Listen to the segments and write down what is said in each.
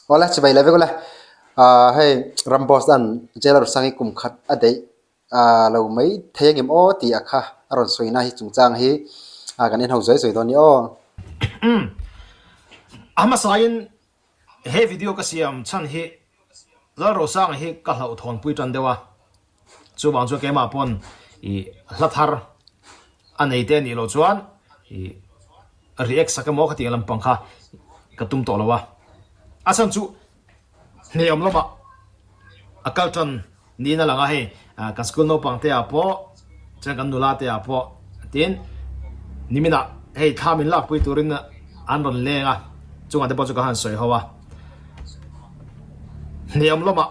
Awle chibai leh vek ule. Ahh hei Ramboss an Jailer Sangi kum khat a deih ahh lo mai thei angem aw tih a kha a rawn sawi na hi chungchang hi ah kan inho zuai zuai dawn ni aw. A hmasain he video ka siam chhan hi Lalrosanga hi ka hlauhthawnpui tan deuh a, chuvang chuan keimah pawn ih hla thar a nei te a nih loh chuan ih react sak emaw khatiang lampang kha ka tum tawh lo a, a chhan chu hneawm lamah a kal tan niin a lang a, hei kan school naupang te ah pawh chuan kan nula te ah pawh tin niminah hei thla min lakpui turin an rawn leng a, chungah te pawh chu ka han sawi ho a, hneawm lamah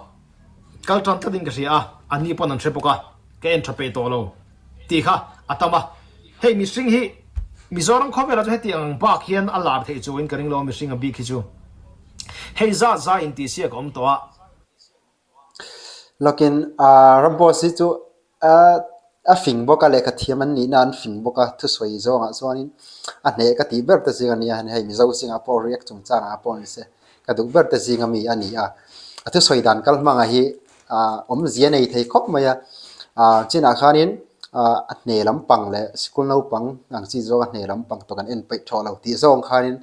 kal tan tlatin ka hria a, a ni pawn an hre bawk a, ka en tha peih tawh lo tih kha a tam a, hei mihring hi Mizoram khawvelah chuan hetiang ang bak hian a lar theih chuangin ka ring lo a mihring a bik hi chu hei zat zai intihsiak a awm tawh a. Lawkin ah Ramboss hi chu a fing bawk a lehkha thiam an nihna an fing bawk a thusawi zawngah chuanin a hneh ka tih ber te zing a nia hei Mizo zingah pawh react chungchangah pawh ni se ka duh ber te zinga mi a ni a a thusawi dan kal hmangah hi ah awmzia nei thei khawp mai a ah chinah khanin ah a hne lampang leh sikul naupang ang chi zawng a hne lampang tawh kan en peih tawh lo tih zawng khanin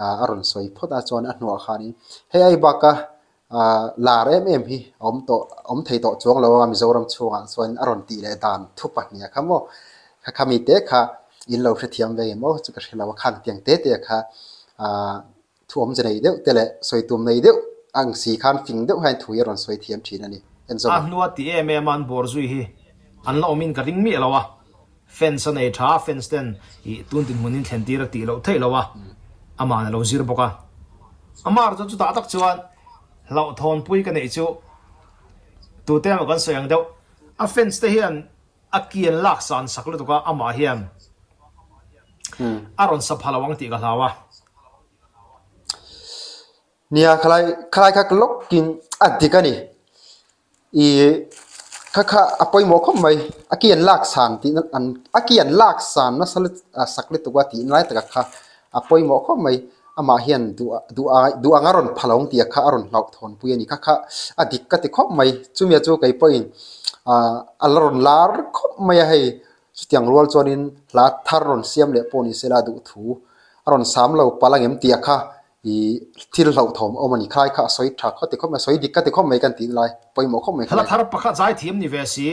ah a rawn sawi phawt a chuan a hnuah khanin hei ai baka ah lar em em hi a awm tawh awm thei tawh chuang lo a Mizoram chhungah chuan a rawn tih leh dan thu pahnih kha maw kha khami te kha in lo hrethiam ve em aw chu ka hre lo a khang tiang te te kha ah Thu awmze nei deuh te leh sawi tum nei deuh ang si khan fing deuh hian thu hi a rawn sawi thiam thin a ni. En zawm A ang. hnua ti em em a an bawr zui hi an la awmin ka ring miah lo a, fans a nei tha a, fans ten ih tun dinhmun in thlen tir a tih loh theih lo a, ama'n a lo zir bawk a. Amah erawh chu chutah tak chuan hlauhthawnpui ka neih chu tute emaw kan sawi ang deuh, a fans te hian A kian lak san sak lutuk a, amah hian a rawn sa pha lo ang tih ka hlau a. Nia, khalai khalai kha lawkin a dik a ni. I kha kha a pawimawh khawp mai. A kian lak san tih na an a kian lak san nasa sak lutuk a tih lai taka kha a pawimawh khawp mai. Amah hian duh duh a duh ang a rawn pha lo ang tih kha a rawn hlauhthawn pui a ni. Kha kha a dik ka ti khawp mai. Chumia chu kei pawhin ah a la rawn lar khawp mai a hei. Chutiang rual chuanin hla thar rawn siam leh pawh ni sela duh thu a rawn sam lo palh ang em tih kha ih thil hlauhthawm a awm a ni. Khalai kha a sawi tha ka ti khawp mai, a sawi dik ka ti khawp mai kan tih lai pawimawh khawp mai Hla khalai. thar pakhat zaithiam ni ve si.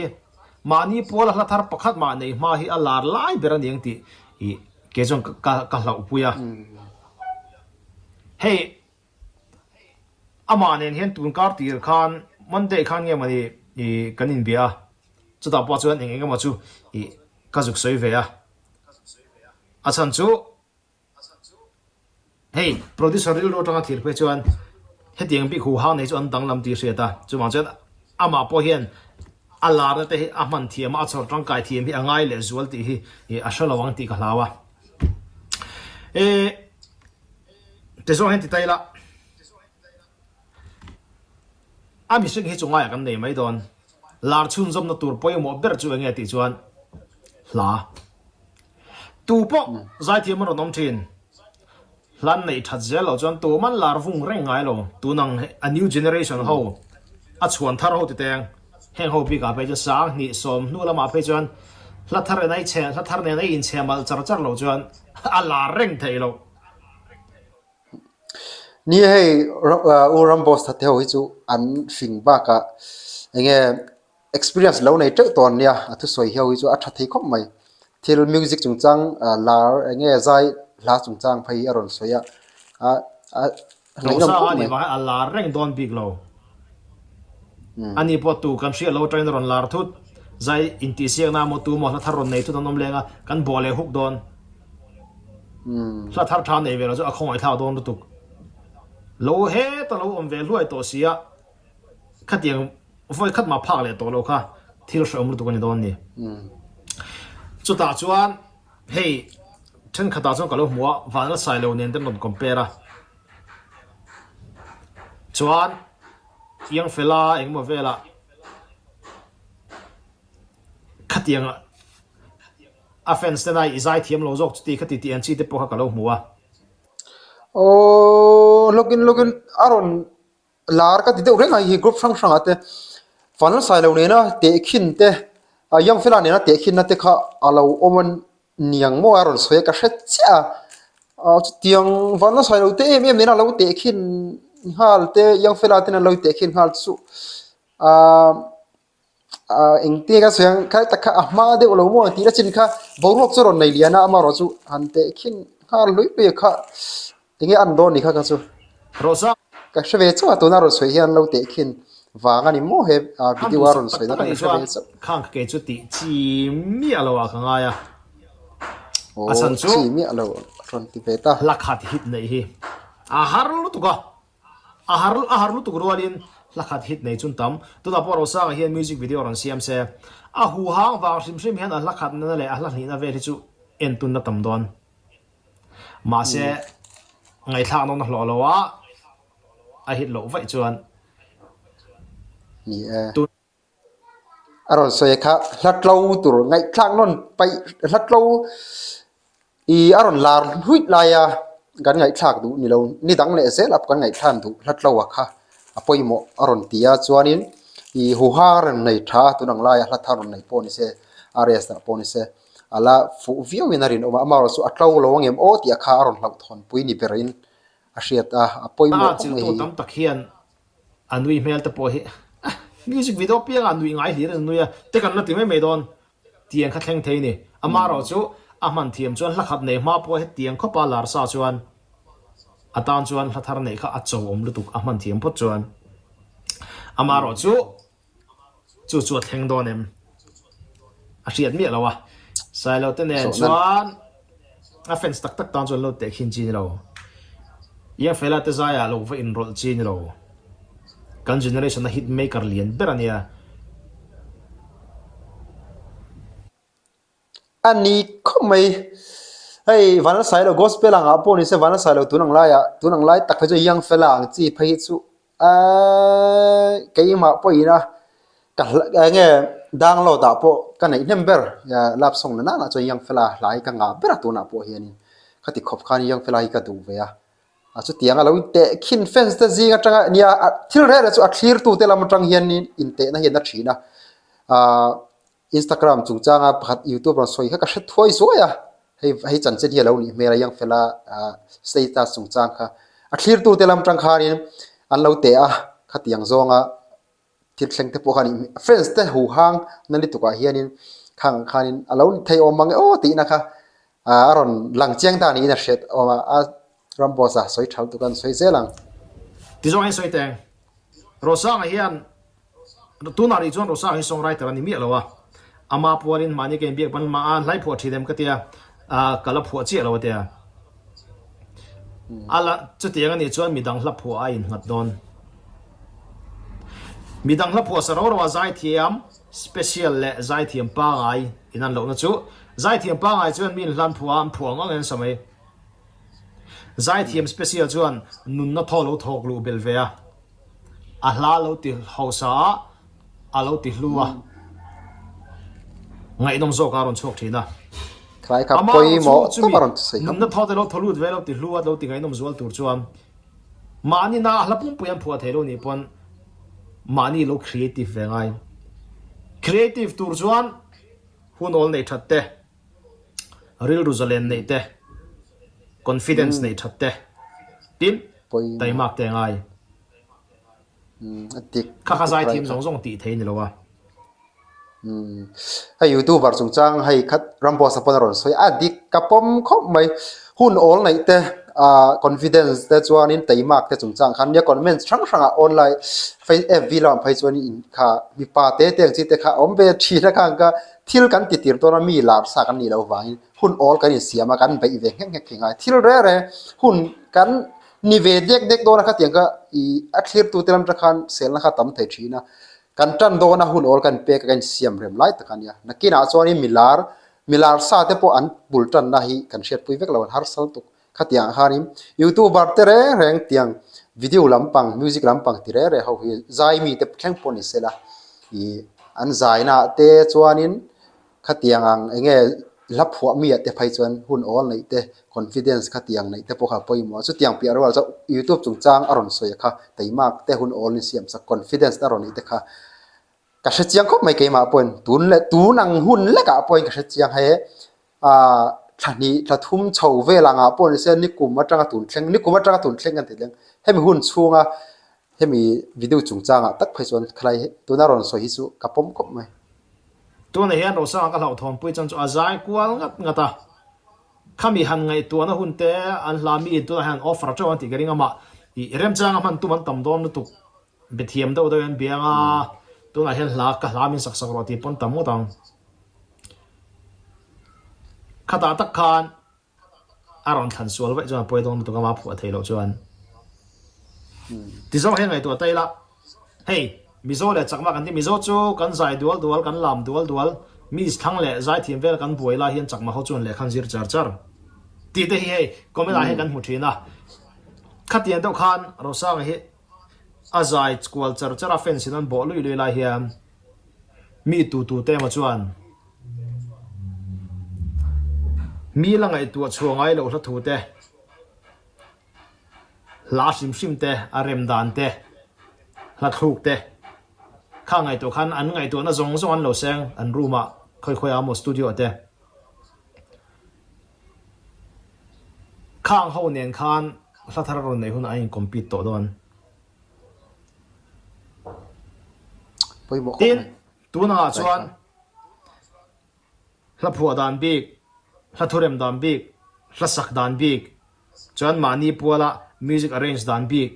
Mahni puala hla thar pakhat mah nei hma hi a lar lai ber a ni ang tih ih Kei chuan ka ka hlauhpui a. Hei amah nen hian tun kar tir khan Monday khan nge mawni ih kan inbia a, chutah pawh chuan eng eng emaw chu ih ka zuk sawi ve a. A chhan chu hei producer rilru atanga thlir phei chuan hetiang bik huhang nei chu an danglam tih hriat a, chuvang chuan amah pawh hian A larna te hi a hman thiam a, a chhawr tangkai thiam hi a ngai leh zual tih hi a hre lo ang tih ka hlau a. E, te zawng hian ti ta ila, a mihring hi chu ngaiah kan nei mai dawn. Lar chhunzawmna tur pawimawh ber chu enge tih chuan hla. Tu pawh zaithiam an rawn awm thin. Hlan neih that zel loh chuan tuman lar vung reng ngai lo. Tun ang a new generation ho a chhuan thar ho titeng heng ho bikah phei chuan sang hnih sawm hnu lamah phei chuan hla thar en a chhe hla thar nen a inchhe malh char char loh chuan a lar reng theih loh. Ni hei U Ramboss thatte ho hi chu an fing bakah enge Experience lo nei teuh tawh an nia, a thusawi hiau hi chu a tha thei khawp mai. Thil music chungchang lar eng nge zai hla chungchang phei hi a rawn sawi a, a a ngaihnawm Hlauhsa khawp a nih mai. vang hian a lar reng dawn bik lo. Ani pawh tu kan hriat lo atangin a rawn lar thut. Zai intihsiakna emaw tu emaw hla thar rawn nei thut an awm leng a, kan bawh leh huk dawn. Hla thar tha nei ve lo chu a khawngaihthlak dawn lutuk. Lo heta lo awm ve hluai tawh sia. Khatiang vawi khat mah phak leh tawh lo kha thil hrehawm lutuk a ni dawn ni. Chutah chuan hei thenkhatah chuan ka lo hmu a, vanla sai lo nen te an rawn compare a. Chuan Iangfela engemaw velah khatiang a fans ten a i zai thiam lo zawk chuti khati tih ang chi te pawh kha ka lo hmu a. Aww. lawkin lawkin a rawn lar ka ti deuh reng a hei group hrang hrangah te Vanlalsailo nena tehkhin te ah Youngfella nena tehkhinna te kha a lo awm a niang maw a rawn sawi a ka hre chiah a ah chutiang Vanlalsailo te em em nena a lo tehkhin nghal te Youngfella ten an lo tehkhin nghal chu ah. Ah engtin ka sawi ang kha tak kha a hma deuh lo maw tih na chin kha boruak chu rawn nei lian a amaherawh chu han teh khin nghal hlui hlui a kha enge an dawn ni kha kha chu Rosa ka hre ve chauh a tuna rawn sawi hian lo teh khin vang a ni maw he ah Khan video a duhsak rawn tak sawi tak na a ka nih hre chuan ve chauh khang ka kei chu tih chi miah lo ah ka ngai a a aw chhan chu chi miah lo rawn ti ve ta hla khat hit neih hi a har lutuk a. A har a har lutuk rualin hla khat hit nei chun tam. Tunah pawh Rosanga hian music video rawn siam se. A huhang vang hrim hrim hian a hla khatna leh a hla hnihna vel hi chu entunna tam dawn. Mahse, ngaihthlak nawna hlawh lo a, a hit loh vaih chuan. Ni e. A rawn sawi kha hla tlo tur ngaihthlak nawn paih hla tlo ih a rawn lar hluih lai a kan ngaihthlak duh ni lo ni dang leh zel a kan ngaihthlak duh hla tlo a kha a pawimawh a rawn ti a chuanin ih huha a rawn nei tha a tun ang laia hla thar rawn nei pawh ni se RS ah pawh ni se a la fuh viau in a rinawm a amaherawhchu a tlo lo ang em aw tih a kha a rawn hlauhthawnpui ni berin a hriat a a pawimawh A khawp mai chiltu hi. tam tak hian A nui hmel te pawh hi music video piangah a nui ngai hlir a nui a, te kan la ti mai mai dawn. Tiang kha thleng thei ni. Amaherawh chu a hman thiam chuan hla khat nei hma pawh hetiang khawpa lar sa chuan a tan chuan hla thar neih kha a cho awm lutuk a hman thiam phawt chuan. Amaherawh chu Chu chu a thleng dawn em? A hriat miah lo a. Sailo te nen chuan a fans tak tak tan chuan lo teh khin chi ni lo. Iangfela te zaiah lo va inrawlh chi ni lo. Kan generation a hit maker lian ber a nia. A ni khawp mai. Hei Vanlalsailo gospel angah pawh ni se Vanlalsailo tun ang laiah tun ang lai tak phei chu Youngfella ang chi phei hi chu Aaaa keimah pawhin a ka hla eng nge download ah pawh ka neih hnem ber love song na nana chuan young fella hlai ka ngah ber a tunah pawh hianin khati khawp khan young fella hi ka duh ve a a chutiang a lo inteh khin fans te zing atanga nia thil reng reng chu a thlir tu te lam atang hianin intehna hian a thin a ahh. Instagram chungchanga pakhat youtube rawn sawi kha ka hre thuai zuai a, hei hei chanchin hi a lo nih hmel a Youngfella ah status chungchang kha a thlirtu te lam tang khanin an lo teh a khatiang zawnga thil thleng te pawh kha nih friends te huhang na lutuk ah hianin khang khanin a lo ni thei awm mang e aw tihna kha ah a rawn lang chiang ta niin a hriat awm a a Ramboss a sawi tha lutuk a an sawi zel ang. Tizawng hian sawi teng Rosanga hian Tunah rih chuan Rosa hi songwriter a ni miah lo a, ama pualin mahni ka inbiak ban mah a, hlai phuah thin em ka tia, ka la phuah chiah lo a tia. A la chutiang a nih chuan midang hla phuah a innghat dawn. Midang hla phuah sa ro ro a zaithiam special leh zaithiam pangai inan lohna chu zaithiam pangai chuan mi inhlan phuah a an phuah ang ang en sa mai. Zaithiam special chuan nunna thaw lo thawk luh belh ve a. A hla lo ti hausa a, a lo ti hlu a, ngaihnawm zawk a rawn chhuak thin a. Thlai kha Ama pawimawh chu tak chumi a rawn sawi nunna thaw te lo thaw lut ve lo ti hlu a, lo ti ngaihnawm zual tur chuan mahni na a hla pumpui an phuah thei lo nih pawn mahni lo creative ve ngai. Creative tur chuan hun awl neih that te. Rilru zalen neih te, confidence neih that te, tin taimak te a ngai. Kha kha zaithiam zawng zawng tih thei ni lo a. Hei youtuber chungchang hei khat Ramboss a pawn a rawn sawi a dik ka pawm khawp mai. Hun awl neih te ah confidence te chuanin taimak te chungchang khan nia comments hrang hrangah online FB lamah phei chuan kha mipa te te ang chi te kha a awm ve thin a khang kha. Thil kan ti tir dawn a, mi lar sa kan nih loh vangin hun awl kan insiam a, kan beih ve nghek nghek thei ngai. Thil reng reng hun kan ni ve dek dek dawn a khatiang kha ih a thlirtu te lam atang khan selna kha a tam thei thin a, kan tan dawn a hun awl kan pek a kan insiam rem lai tak a nia. Nakinah chuanin mi lar mi lar sa te pawh an bul tanna hi kan hriatpui vek lo, an harsa lutuk. Khatiang ah khanin youtuber te reng reng tiang video lampang music lampang ti reng reng ho hi zai mi te thleng pawh ni sela ih an zaina ah te chuanin khatiang ang eng nge. Hla phuah mi ah te phei chuan hun awl neih te, confidence kha tiang neih te pawh kha a pawimawh a. Chutiang piah rual chuan YouTube chungchang a rawn sawi a kha teimak te hun awl in siam sak confidence te a rawn neih te kha ka hre chiang khawp mai keimah pawhin tun leh tun ang hun lekah pawhin ka hre chiang he ah thla hnih thla thum chho vel angah pawh ni se nikum atanga tun thleng nikum atanga tun thleng kan ti thleng hemi hun chhunga Hemi video chungchangah tak phei chuan khalai tuna rawn sawi hi chu ka pawm khawp mai. Tunah hian Rosanga ka hlauhthawnpui chuan chu a zai kual ngat ngat a, khami han ngaihtuahna hun te an hla mi in tunah hian an offer teuh ang tih ka ring a mah ih remchanga hman tum an tam dawn lutuk be thiam deuh deuh in biang a, tunah hian hla ka hla min sak sak rawh tih pawn tam ngawt ang. Khatah tak khan A rawn thlan sual vaih chuan a pawi dawn lutuk a mah phuah theih loh chuan. Ti zawk hian ngaihtuah ta ila, hei Mizo leh Chakma kan ti, Mizo chu kan zai dual dual, kan lam dual dual, miss thlang leh zaithiam vel kan buai lai hian Chakma ho chuan lehkha an zir char char tih te hi hei comment ah hian kan hmu thin a. Khatiang deuh khan Rosanga hi a zai kual char char a, fans in an bawh lui lui lai hian Mi tu tu te emaw chuan mi la ngaihtuah chhuah ngai loh hla thu te, hla hrim hrim te, a rem dan te, hla thluk te kha ngaihtuah khan an ngaihtuahna zawng zawng an lo seng an room ah khawi khawi ah emaw studio ah te. Khang ho nen khan hla thar a rawn neih hunah an in compete tawh dawn. Tin, tunah chuan hla phuah dan bik, hla thurem dan bik, hla sak dan bik, chuan mahni puala music arrange dan bik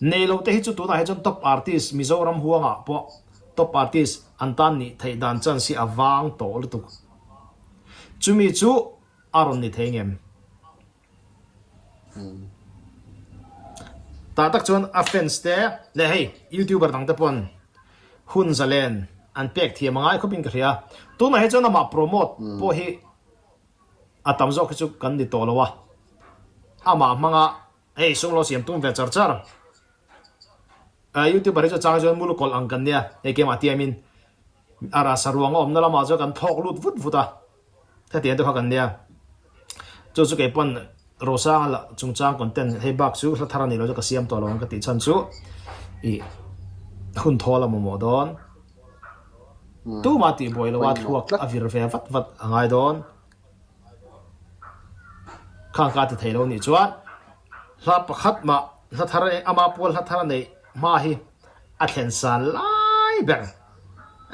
nei lo te hi chu tunah hi chuan top artist Mizoram huangah pawh top artist an tan nih theih dan chance hi a vang tawh lutuk. Chumi chu a rawn ni thei ngem? Tah tak chuan a fans te leh hei youtuber dang te pawn hun zalen an pek thiam a ngai khawp in ka hria. Tunah hi chuan amah promote pawh hi a tam zawk hi chu kan ni tawh lo a. Amah hmanga hei sum lo siam tum ve char char. Youtuber hi chu chang chuan mul kawlh ang kan nia hei keimah tiamin a rasa ruang a awmna lamah chuan kan thawk lut vut vut a. Hetiang te kha kan nia. Chu chu kei pawn Rosanga lah chungchang content hei bak chu hla thar a nih loh chu ka siam tawh lo ang ka tih chhan chu ih hun thawl a mamawh dawn. Tumah tih buai loh a thluak a vir ve vat vat a ngai dawn. Khang ka ti thei lo nih chuan hla pakhat mah hla thar ama pual hla thar a neih hma hi a thlen san lai ber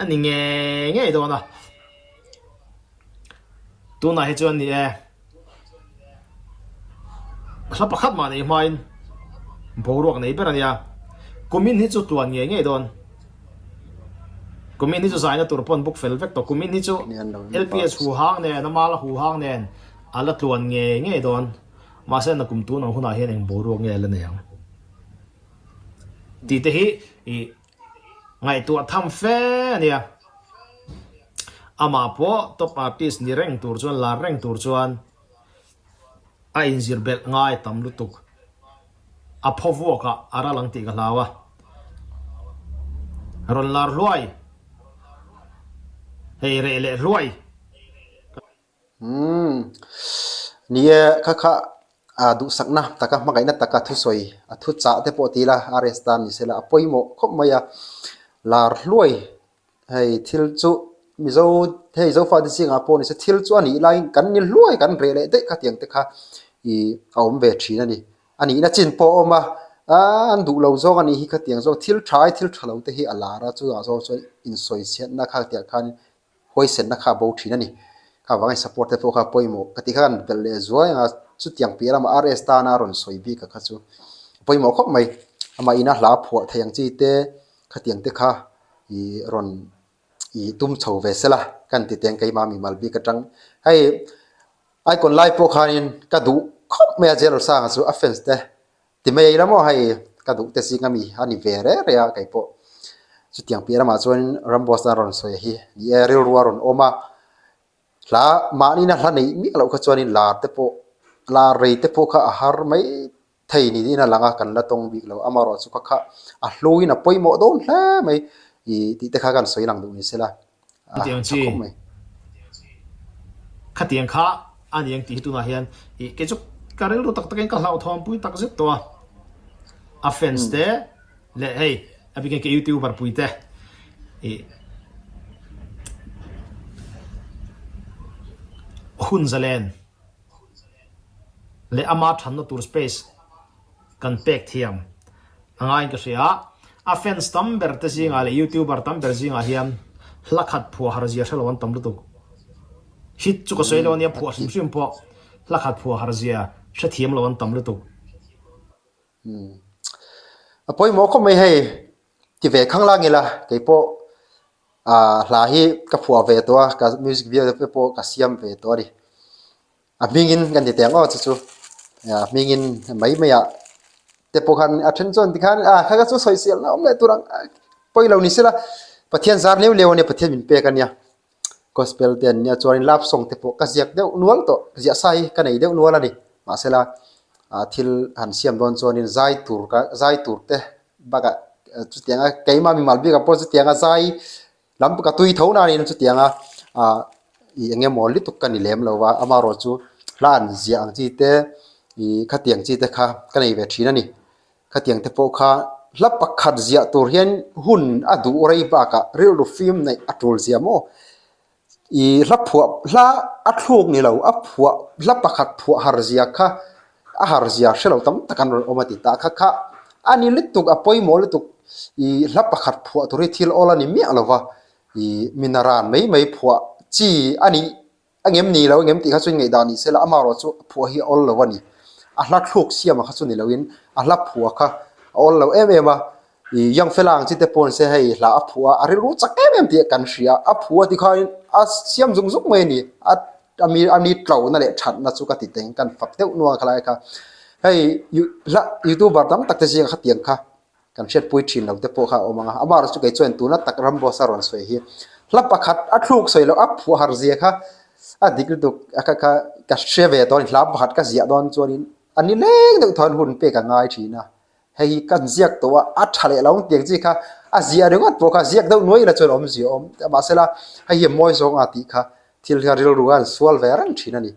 a ni ngei ngei dawn a. Tunah hi chuan ni e, hla pakhat mah nei hmain boruak nei ber a nia. Kumin hi chu tluan ngei ngei dawn. Kumin hi chu zaina tur pawn buk fel vek tawh. Kumin hi chu LPS huhang nen, a mala huhang nen a la tluan ngei ngei dawn. Mahse nakum tun ang hunah hian eng boruak nge a la nei ang tih te hi ih Ngaihtuah tham fe a nia. Amah pawh top artist ni reng tur chuan lar reng tur chuan a inzir belh ngai tam lutuk. A phaw vuakah a ral ang tih ka hlau a. Rawn lar hluai. Hei reh leh hluai. Umm. Ni e, kha kha a duhsakna taka hmangaihna taka thusawi a thu chah te pawh ti ila RS tan ni sela a pawimawh khawp mai a, lar hluai hei thil chu Mizo hei Zofate zingah pawh ni se thil chu a nih laiin kan ni hluai kan reh leh daih khatiang te kha ih a awm ve thin a ni. A nihna chin pawh a awm a, aaa an duh lo zawng a nih hi khatiang zawng thil tha ai thil tha lo te hi a lar a chuvang zawng chuan insawichhiatna kha tiah khan huaisenna kha a bo thin a ni. Kha vang in support te pawh kha pawimawh ka tih kha kan belh leh zuai ang a, chutiang piah lamah RS tana a rawn sawi bik a kha chu a pawimawh khawp mai. Amah ina hla phuah thei ang chi te khatiang te kha ih rawn ih tum chho ve sela kan ti teng keimah mimal bik atang. Hei icon lai pawh khanin ka duh khawp mai a Jalosanga chu a fans te Ti mai ila maw hei ka duh te zing ami a ni ve re re a kei pawh chutiang piah lamah chuan Ramboss a rawn sawi hi ni e rilru a rawn awm a hla mahni na hla neih miah loh kha chuanin lar te pawh lar rei te pawh kha a har mai thei niin a lang a kan la tawng bik lo amaherawhchu chu kha kha a hluin a pawimawh dawn hle mai ih tih te kha kan sawi lang duh ni sela a Chutiang tha chi khawp mai. Khatiang kha a ni ang tih hi tunah hian ih kei chu ka rilru tak takin ka hlauhthawmpui tak zet tawh a. A fans te leh hei a bikin ka youtuber pui te ih hun zalen leh ama thanna tur space kan pek thiam a ngaiin ka hria a. A fans tam ber te zingah leh youtuber tam ber zingah hian hla khat phuah har zia hrelo an tam lutuk. Hit chu ka sawi lo ania phuah hrim hrim pawh hla khat phuah har zia hrethiam lo an tam lutuk. A pawimawh khawp mai hei ti ve khang lang ila keipawh ah hla hi ka phuah ve tawh a ka music video te pawh ka siam ve tawh a ni. A hmingin kan ti teh ang aw chu chu a hmingin mai mai ah te pawh khan a then chuan tikhan ah kha kha chu sawisel na awm leh tur ang pawi lo ni sela Pathian zar leu leu ania Pathian min pek ania gospel te an nia chuanin love song te pawh ka ziak deuh nual tawh ziah sa hi ka nei deuh nual a ni mahsela ah thil han siam dawn chuanin zai tur ka zai tur te bakah chutianga keimah mimal bikah pawh chutianga zai Lam ka tui tho nain chutianga ah ih eng emaw lutuk ka ni lem lo va, amaherawh chu hla an ziah ang chi te ih khatiang chi te kha ka nei ve thin a ni. Khatiang te pawh kha hla pakhat ziah tur hian hun a duh rei bakah rilru fim neih a tul zia maw? Ih hla phuah hla a thluk ni lo a phuah hla pakhat phuah har zia kha a har zia hre lo tam tak an rawn awm a ti ta kha kha a ni lutuk a pawimawh lutuk ih hla pakhat phuah tur hi thil awl a ni miah lo va ih mi naran mai mai phuah chi a nih a ngem ni lo a ngem tih kha chu ngaihdan ni se la amaherawh chu a phuah hi a awl lo a ni a hla thluk siam kha chu ni loin a hla phuah kha a awl lo em em a Ih young fella ang chi te pawh se hei hla a phuah a a rilru chak em em tih kan hria a phuah tikhain a siam zung zung mai a ni a a mi a mi tlo na leh that na chu ka ti teng kan fak deuh nuang khalai kha hei hla youtuber tam tak te zingah khatiang kha kan hriatpui thin lo te pawh kha a awm ang a amaherawhchu chu kei chuan tuna tak Ramboss a rawn sawi hi hla pakhat a thluk sawi loh a phuah har zia kha a dik lutuk a kha kha ka hre ve dawn hla pakhat ka ziah dawn chuanin a ni leng deuh thawn hun pek a ngai thin a. Hei hi kan ziak tawh a, a tha leh lo ang tiang chi kha a ziah ringawt pawh kha ziak deuh nuai ila chuan awmzia a awm. Mahsela hei hi mawi zawng a tih kha thil hian rilru a an sual ve reng thin a ni.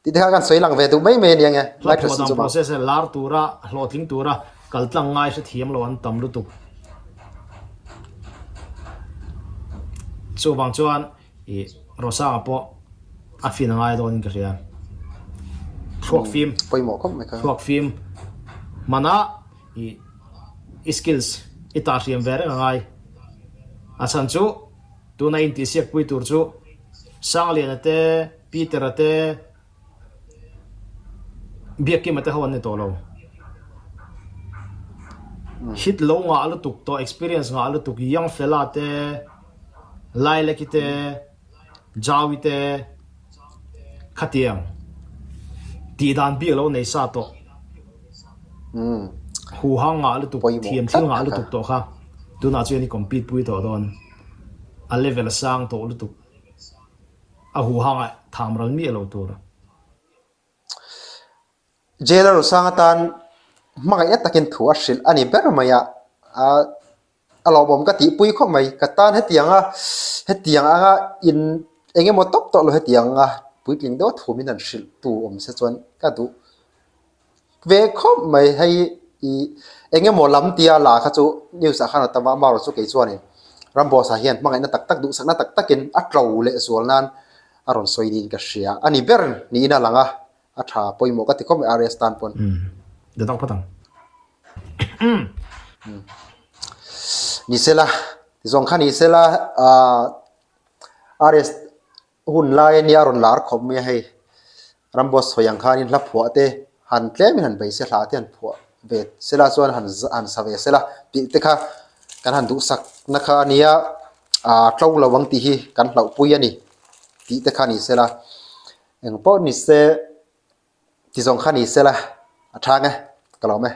Tih te kha kan sawi lang ve duh mai mai a nia nge. Hla phuah dan process hi lar tura hlawhtling tura kal tlang ngai hrethiam lo an tam lutuk. Chuvang chuan ih Rosanga pawh a fin a ngai dawnin ka hria. Thluak fim. Pawimawh khawp mai kha. Thluak fim hmana ih i skills i tah hriam ve reng a ngai. A chhan chu tuna intihsiak pui tur chu Sangliana te, Peter-a te, Biakkima te ho an ni tawh lo. Hit lo ngah lutuk tawh, experience ngah lutuk, Young Fella te, Lilac-i te, Jaui te khatiang tih dan bik lo nei sa tawh. Huhang ngah lutuk, thiam thil ngah lutuk tawh kha tunah chuan i compete pui tawh dawn. A level a sang tawh lutuk. A huhang ah tham ral miah lo tur. Jailer Rusang atan hmangaihna takin thu a hrilh a ni ber mai a, a lawmawm ka tihpui khawp mai. Ka tan hetianga hetiang anga in eng emaw tawp tawh lo hetiang anga puitling deuh a thu min han hrilh tu awm se chuan ka duh ve khawp mai. Hei ih eng emaw lam tia la kha chu news ah khan a tam a, amaherawhchu chu kei chuanin Ramboss ah hian hmangaihna tak tak duhsakna tak takin a tlo leh zual nan a rawn sawi niin ka hria a ni ber niin a lang a, a tha pawimawh ka ti khawp mai RS tan pawn. Umm dawt phawt ang. Ni sela, tizawng kha ni sela ah RS hun lai ania a rawn lar khawp mai a hei. Ramboss sawi ang khanin hla phuah te han tlemin han bei se hla te han phuah ve sela chuan han han sa ve sela tih te kha kan han duhsak na kha ania ah tlo lo ang tih hi kan hlauhpui a ni tih te kha ni sela engpawh ni se tizawng kha ni sela a chhang e ka lawm e.